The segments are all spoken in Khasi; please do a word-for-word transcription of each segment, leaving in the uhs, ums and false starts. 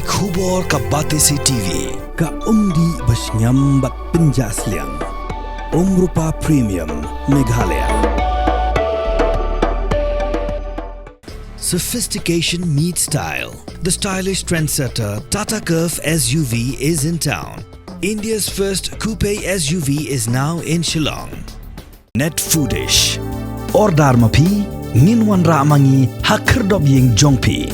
Khubor ka Batesi T V, ka umdih ba shngiam bad pynjah sliang. Umrupa Premium, Meghalaya. Sophistication meets style. The stylish trendsetter Tata Curvv S U V is in town. India's first coupe S U V is now in Shillong. Net Foodish. Order ma phi, ngin wanrah ma ngi ha khyrdop ïing jong phi.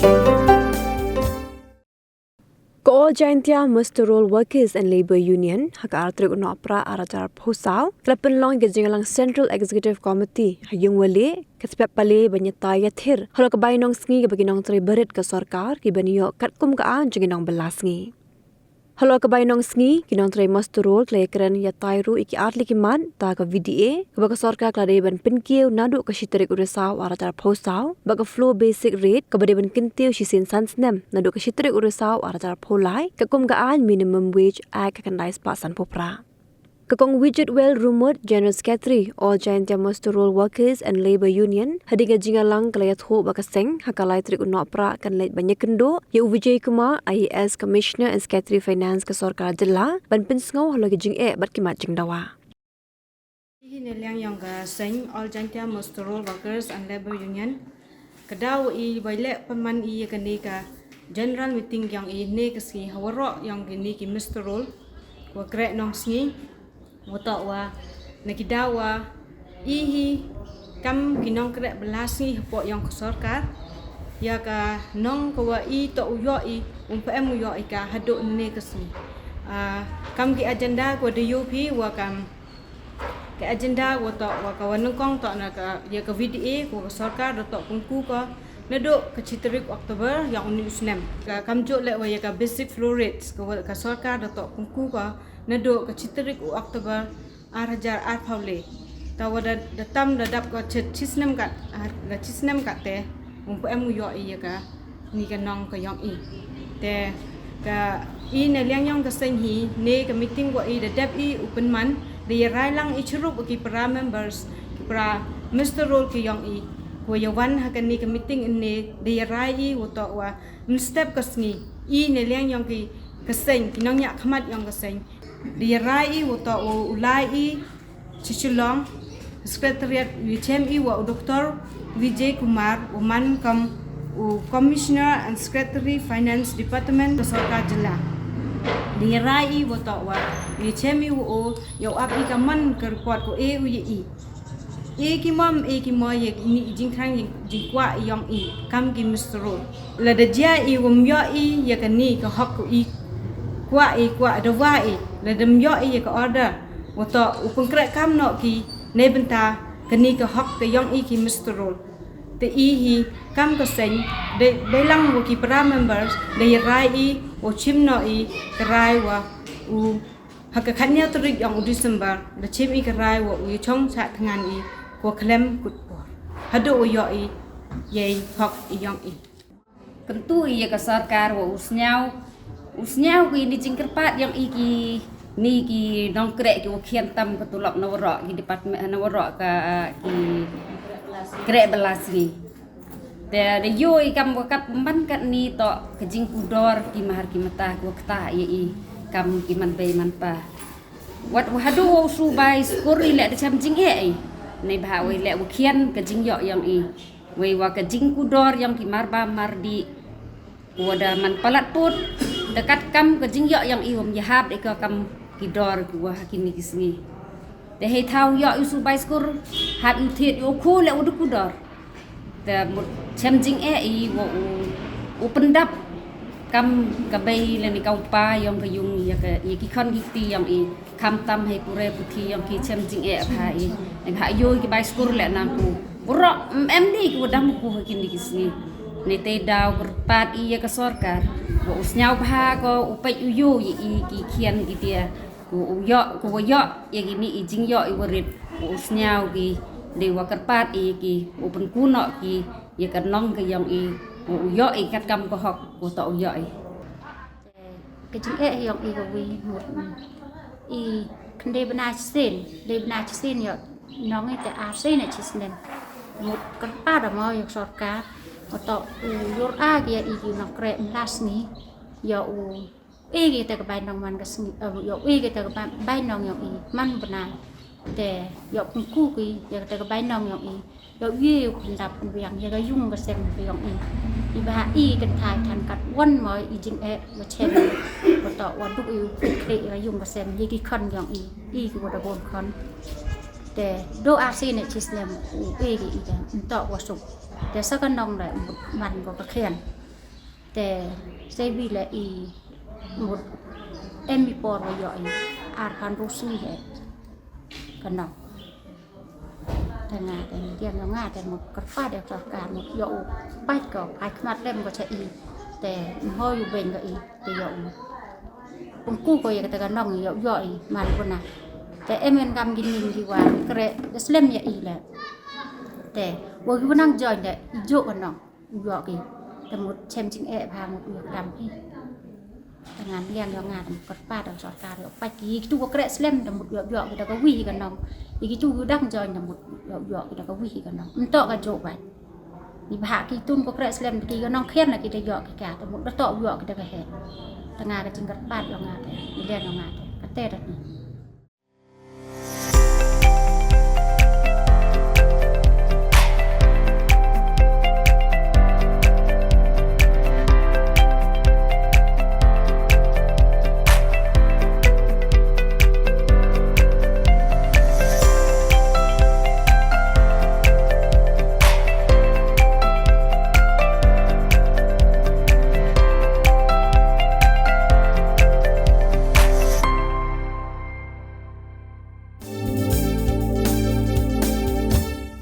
Ka All Jaintia Muster Roll Workers and Labour Union, ha ka ar tarik u Nohprah ar hajar arphew saw, ka la pynlong ïa ka jingïalang Central Executive Committee ha Ïungwaleh, ka step pale ban ïatai ïathir halor ka bai nongsngi kaba ki nongtrei barit ka sorkar ki ban ïoh katkum ka aiñ jong ki nongbylla sngi. Halor ka bai nongsngi, ki nongtrei muster roll ki la ïakren ïatai ruh ïa ki ar tylli ki mat da ka V D A, kaba ka sorkar ka la dei ban pynkiew naduh ka shi tarik u Risaw ar hajar arphew saw, bad ka floor basic rate kaba dei ban kyntiew shisien san snem naduh ka shi tarik u Risaw ar hajar arphew lai, katkum ka aiñ Minimum Wage Act ka khyndai spah sanphew phra. Ka Kong Wijitwell Rumut, General Secretary, All Jaintia Muster Roll Workers and Labour Union, hadien ka jingïalang ka la ïathuh ba ka seng ha ka lai tarik u Nohprah kan leit ban ïakynduh ïa u Vijay Kumar, I A S, Commissioner and Secretary Finance ka sorkar jylla, ban pynsngew halor ki jingeh bad ki mat jingdawa. Hi ne liang yong ka seng All Jaintia Muster Roll Workers and Labour Union, ka daw i ba i leh pynman i ïa kane ka general meeting yong i ne ka sngi ha waroh yong kine ki muster roll, wa kreh nongsngi, wa toh wa na ki daw wa i hi kam ki nongkreh bylla sngi hapoh yong ka sorkar, ïa ka nong ka wa i toh u ïoh i, um pa em u ïoh i ka haduh ne ka sngi. Ah, kam ki agenda ka wa da ïoh phi wa kam Ka agenda wa toh wa ka wa nyngkong toh na ka ïa ka V D A ka wa ka sorkar da toh pynku ka naduh ka shi tarik October yong une u snem. Ka kam juh leh wa ïa ka basic floor rates ka wa ka sorkar da toh pynku ka naduh ka shi tarik u October ar hajar arphew le. Ta wa da, da tam da dap ka shi, shi snem ka, ah, da shi snem ka te. Um pa em u ïoh i ïa ka ni ka nong ka yong i. Te ka i ne liang yong ka seng hi ne ka meeting wa i da dep i u pynman da ïa rai lang i chirup ki para members, ki para muster roll ki yong i. Wa ïa wan ha ka ni ka meeting ne da ïa rai i wa toh wa mynstep ka sngi i ne liang yong ki ka seng, ki nongñiah khmat yong ka seng. Da ïa rai i wa toh wa u lai i Shillong Secretariat, u ïa chem i wa u Doctor Vijay Kumar, u man kam u Commissioner and Secretary Finance Department ka sorkar jylla. Da ïa rai i wa toh wa u ïa chem i wa u ïa u ap i ka man ka report ko e u ïa i. E ki mom, e ki mo ïa ki ni jingthrang jingkwah yong i kam ki muster roll. Lada jia i wam ïoh i ïa ka ni ka hok ko i kwah i kwah da wa i, lada ym ïoh i ïa ka order, wa toh u pynkreh kam noh ki ne bynta ka ni ka hok ka yong i ki muster roll. Te i hi kam ka seng da, da lang wa ki para members da ïa rai i wa chim noh i ka rai wa u ha ka khatñiew tarik yong u December da chim i ka rai wa u ïa chong sah thngan i ko khlem kut por haduh u ïoh i ïa i hok i yong i. Kyntu ïa ka sorkar wa u sñiaw, u sñiaw ki ni jingkyrpad yong i ki ni ki nongkreh ki wa khian tam ka tulop na waroh ki department na waroh ka ki kreh bylla sngi. Te da ïoh i kam wa kat man kat ni toh ka jingkudor ki mahar ki mata ki wa kata ïa i kam ki man bei man pa. Wat wa haduh wa u subai skur i leh da chem jingeh i. Nei bha wa i leh wa khian ka jingïoh yong i. Wei wa ka jingkudor yong ki mar ba mar di. Wa da man palat put da kat kam ka jingïoh yong i wam ïa hap da ka kam ki dor ki wa ha ki ni ki sngi. Te hei thaw ïoh i u subai skur hap i u thied i u khu leh u duk u dor. Te mut chem jingeh i wa u, u pyndap kam ka bei lane ka u pa yong ka yung ïa ka, ïa ki khon ki kti yong i. Kham tam hei pure puthi yong ki chem jingeh bha i. Nang ha ïoh ki bai skur leh nang ku. Waroh, em, em ni ki wa dam ku ha ki ni ki sngi. Ni te daw kyrpad i ïa ka sorkar. Wa u sñiaw bha ko u peit u ïoh ïa i ki khian ki tia. Ko u ïoh, ko wa ïoh ïa ki ni i jingïoh i warit. Wa u sñiaw ki dei wa kyrpad i ki u pynkuno ki ïa ka nong ka yong i. Wa u ïoh i kat kam ka hok ko toh u ïoh i. Ka jingeh yong i ka wi mut i khynde bna chisien, khynde bna chisien ïoh nong i te ar sien na chisnem. Mut kyrpad da mo ïa ka sorkar, mut to u ïur a ki ïa i ki nongkreh mlas ni. ïa u e ki te ka bainong man ka sngi, ïa u e ki te ka bainong ïong i man bnai. Te ïa u pynku ki ïa ka te ka bainong ïong i, ïa u ïe u khynda pynbiang ïa ka yung ka sem ïong i. I bha i kynthai than kat wan mo i jingeh wa chem, wa to wa duk i u pynkhri ïa ka yung ka sem ïa ki khon ïong i, i ki wa da bun khon. Te do ar sien ne chi snem u e ki i da nto wa suk. Te sa ka nong da man ko ka khian. Te se bi le i mut em i por wa ïoh i ar phan ru sngi he ka nong. Te nga te diang nga te mut kyrpad ïa ka sorkar mut ïoh u pait ko, pait khmat lem ko cha i. Te mho yu beng ko i te ïoh u pynku ko ïa ka te ka nong ïoh ïoh i man ko na. Te em en kam gin gin ki wa kre da slem ïa i le. Te wa ki wa nang join de i jo ka nong. U ïoh ki. Te mut chem jingeh bha mut u ïoh kdam ki. Te ngan liang ïoh nga te mut kyrpad da sorkar ïoh pait ki. Kitu ko kreh slem te mut ïoh ïoh ki da ka wi hi ka nong. Ki kitu ki dang join te mut ïoh ïoh ki da ka wi hi ka nong. Nto ka jo bai. Ni bha ki tun ko kreh slem ki ka nong khian na ki da ïoh ki ka te mut da to ïoh ki da ka he. Te nga ka jingkyrpad ïoh nga te. Ni liang ïoh nga te. Ka te da ni.